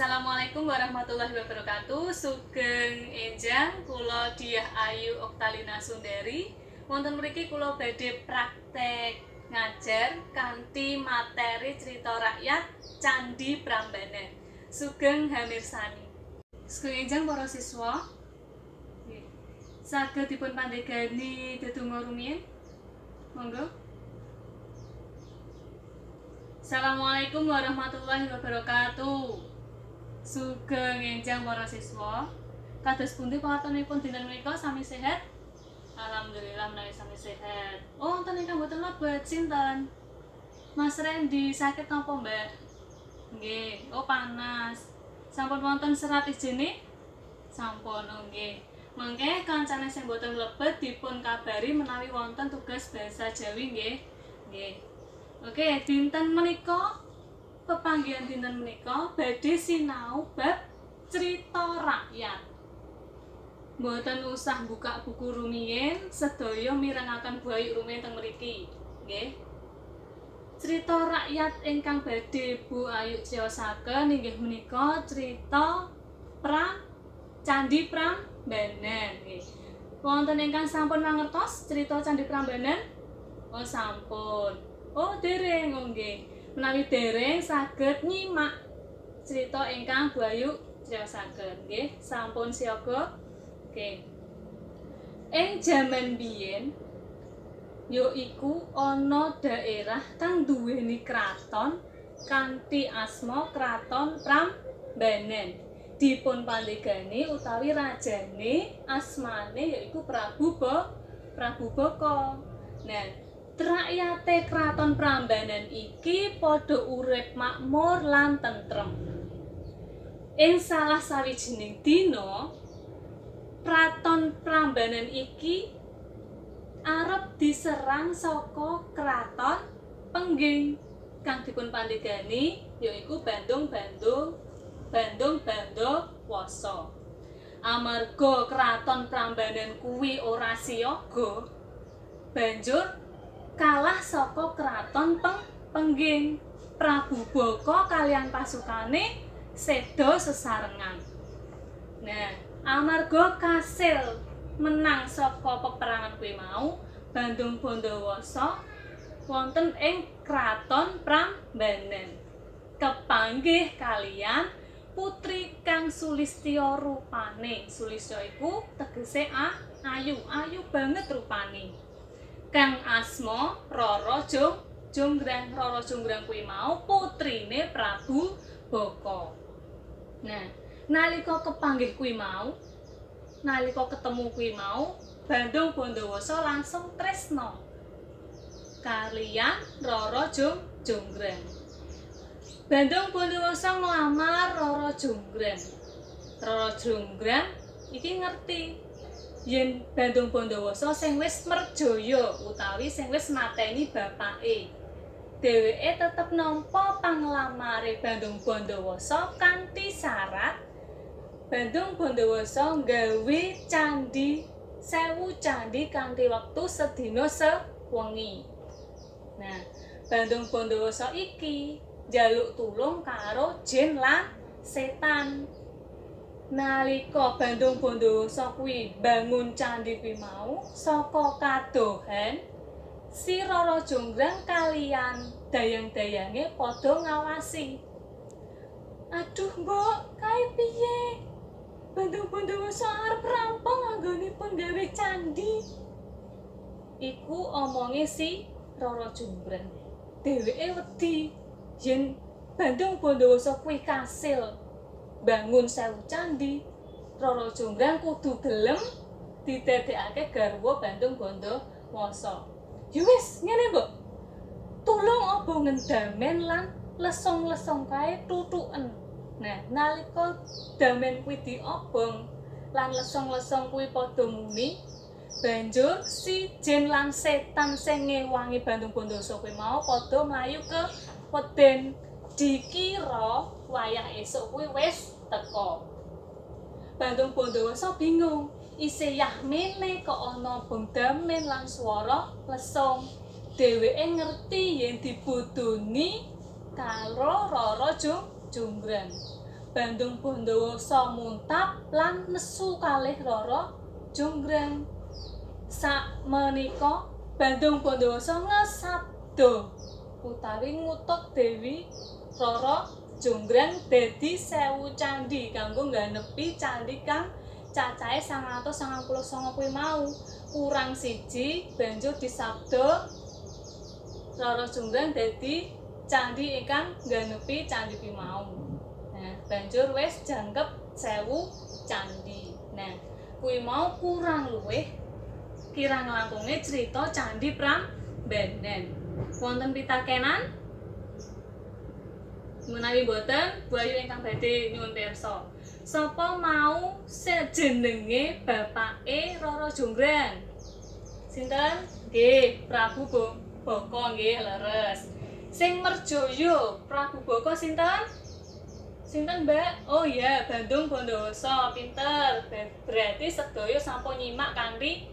Assalamualaikum warahmatullahi wabarakatuh. Sugeng enjang, kula Diah Ayu Oktalina Sundari. Wonten mriki kula badhe praktek ngajar kanthi materi cerita rakyat Candi Prambanan. Sugeng hamirsani. Sugeng enjang para siswa. Nggih. Saged dipun pandegani dedonga rumiyin? Monggo. Assalamualaikum warahmatullahi wabarakatuh. Sugeng enjang para siswa. Kados pundi pawatonipun dinten menika, sami sehat? Alhamdulillah menawi sami sehat. Oh, wonten ingkang boten mlebet, sinten? Mas Randy, sakit napa, Mbak? Nggih, oh panas. Sampun wonten serat ijine? Sampun, oh nggih. Mangke kancane sing boten mlebet dipun kabari menawi wonten tugas bahasa Jawi nggih. Nggih. Oke, dinten menika, pepanggihan dinten menika badhe sinau bab cerita rakyat. Mboten usah buka buku rumiyin, sedaya mirengaken Bu Ayu rumiyin teng mriki, nggih. Cerita rakyat ingkang badhe Bu Ayu criosaken inggih menika cerita Candi Prambanan, nggih. Wonten ingkang sampun mangertos cerita Candi Prambanan? Oh, sampun. Oh, dereng, oh nggih. Menawi dereng saged nyimak cerita ingkang Bu Ayu criosaken, nggih. Sampun siaga? Oke. Ing jaman biyen yaiku ana daerah kang duweni kraton kanthi asma Kraton Prambanan. Dipun pandegani utawi rajane asmane yaiku Prabu Baka. Nah, rakyate Kraton Prambanan iki padha urip makmur lan tentrem. Ing salah sawijining dina, Kraton Prambanan iki arep diserang saka Kraton Pengging kang dipun pandegani yaiku Bandung Bandowasa. Amarga Kraton Prambanan kuwi ora siaga, banjur kalah saka Kraton Pengging. Prabu Baka kalian pasukane seda sesarengan. Nah, amarga kasil menang saka peperangan kuwi mau, Bandung Bandowasa wonten ing Kraton Prambanan kepanggih kalian putri kang sulistya rupane. Sulistya iku tegese ayu, ayu banget rupane. Kang asma Rara Jonggrang. Rara Jonggrang kuwi mau putrine Prabu Baka. Nah, nalika kepanggih kuwi mau, nalika ketemu kuwi mau, Bandung Bandowasa langsung tresna kalian Rara Jonggrang. Bandung Bandowasa nglamar Rara Jonggrang. Rara Jonggrang iki ngerti yen Bandung Bandowasa sing wis merjaya utawi sing wis mateni bapake. Dheweke tetep nampa panglamare Bandung Bandowasa kanthi syarat Bandung Bandowasa nggawe candi 1000 candi kanthi wektu sedina sewengi. Nah, Bandung Bandowasa iki njaluk tulung karo jin lan setan. Nalika Bandung Bandowasa kuwi bangun candi kuwi mau, saka kadohan si Rara Jonggrang kalian dayang-dayange padha ngawasi. Aduh, Mbok, kae piye? Bandung Bandowasa arep rampung anggonipun gawe candi. Iku omonge si Rara Jonggrang. Dheweke wedi yen Bandung Bandowasa kuwi kasil bangun 1000 candi, Rara Jonggrang kudu gelem didadekake garwa Bandung Bandowasa. Ya wis, ngene, Mbok. Tulung obongen damen lan lesung-lesung kae tutuken. Nah, nalika damen kuwi diobong lan lesung-lesung kuwi padha muni, banjur si jin lan setan sing ngewangi Bandung Bandowasa kuwi mau padha mlayu ke weden. Dikira wayah esuk kuwi wis teka. Bandung Bandowasa bingung, isih yah mene kok ana bong damen lan swara lesung. Dheweke ngerti yen dibodoni karo Rara Jonggrang. Bandung Bondowoso muntap lan nesu kalih Roro Jonggrang. Sakmenika Bandung Bondowoso ngesabda utawi ngutuk Dewi Roro Jonggrang dadi 1000 candhi kanggo ngganepi candhi kang cacahe 999 kuwi mau. Kurang siji banjur disabda Roro Jonggrang dadi candhi ingkang ngganepi candhi kuwi mau. Nah, banjur wis jangkep 1000 candhi. Nah, kuwi mau kurang luwih kirang langkunge cerita Candhi Prambanan. Wonten pitakenan? Menawi boten, Bu Ayu ingkang badhe nyuwun pirsa. Sapa mau sejenenge bapake Roro Jonggrang? Sinten? Nggih, Prabu Boko nggih, leres. Sing merjaya Prabu Boko sinten? Sinten, Mbak? Oh iya, Bandung Bondowoso, pinter. Berarti sedaya sampun nyimak kanthi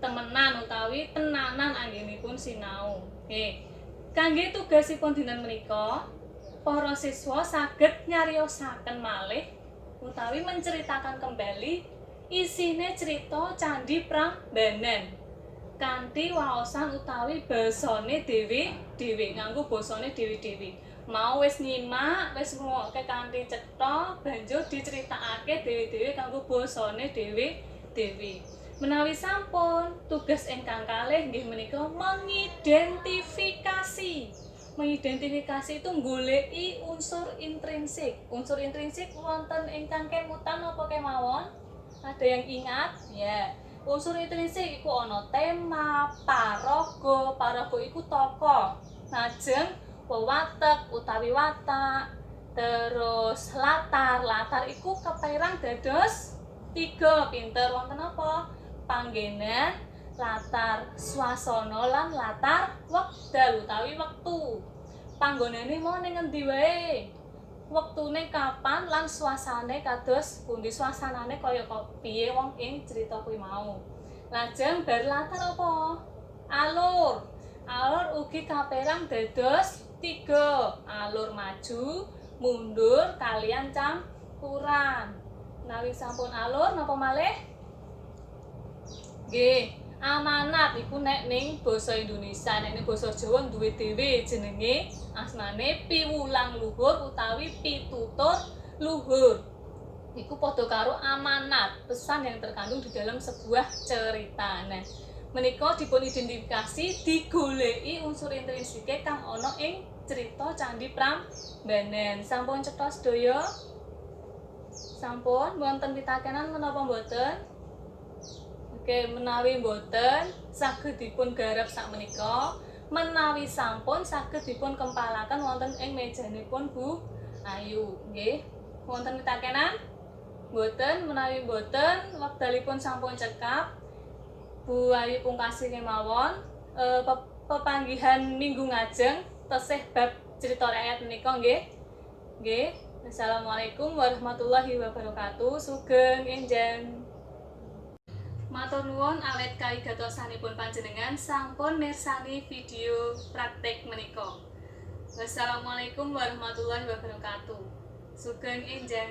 temenan utawi tenanan anggenipun sinau. Nggih. Kangge tugasipun dinten menika, para siswa saged nyariosaken malih utawi menceritakan kembali isine cerita Candhi Prambanan kanthi waosan utawi basane dhewe-dhewe, nganggo basane dhewe-dhewe. Mau wis nyimak, wis ngrungokke kanthi cetha, banjur diceritakake dhewe-dhewe kanggo basane dhewe-dhewe. Menawi sampun, tugas ingkang kalih nggih menika mengidentifikasi. Mengidentifikasi itu nggoleki unsur intrinsik. Unsur intrinsik wonten ingkang kemutan apa kemawon? Ada yang ingat? Ya. Unsur intrinsik iku ana tema, paraga, paraga iku tokoh. Lajeng wewatek utawi watak, terus latar, latar iku keperang dados tiga. Pinter, wonten apa? Panggenan, latar swasana lan latar wekdal utawi wektu. Panggonane mau ning ngendi wae? Wektune kapan lan suasane kados pundi, suasanane kaya kok piye wong ing cerita kuwi mau. Lajeng bar latar apa? Alur. Alur ugi kaperang dados tiga, alur maju, mundur kalian campuran. Menawi sampun alur napa malih? Nggih, amanat iku nek ning basa Indonesia, nek ning basa Jawa duwe dhewe jenenge, asmane piwulang luhur utawi pitutur luhur. Iku padha karo amanat, pesan yang terkandung di dalam sebuah cerita. Nah, menika dipun identifikasi, digoleki unsur intrinsike kang ana ing cerita Candhi Prambanan. Sampun cetha sedaya? Sampun, wonten pitakenan menapa mboten? Oke, menawi mboten saged dipun garap sakmenika. Menawi sampun saged dipun kempalaken wonten ing mejanipun Bu Ayu, nggih. Wonten pitakenan? Mboten, menawi mboten wekdalipun sampun cekap. Bu Ayu pungkasi kemawon. Pepanggihan minggu ngajeng tesih bab cerita rakyat menika nggih. Nggih. Assalamualaikum warahmatullahi wabarakatuh. Sugeng enjang. Matur nuwun awit kawigatosanipun panjenengan sampun mirsani video praktek menika. Wassalamualaikum warahmatullahi wabarakatuh. Sugeng enjang.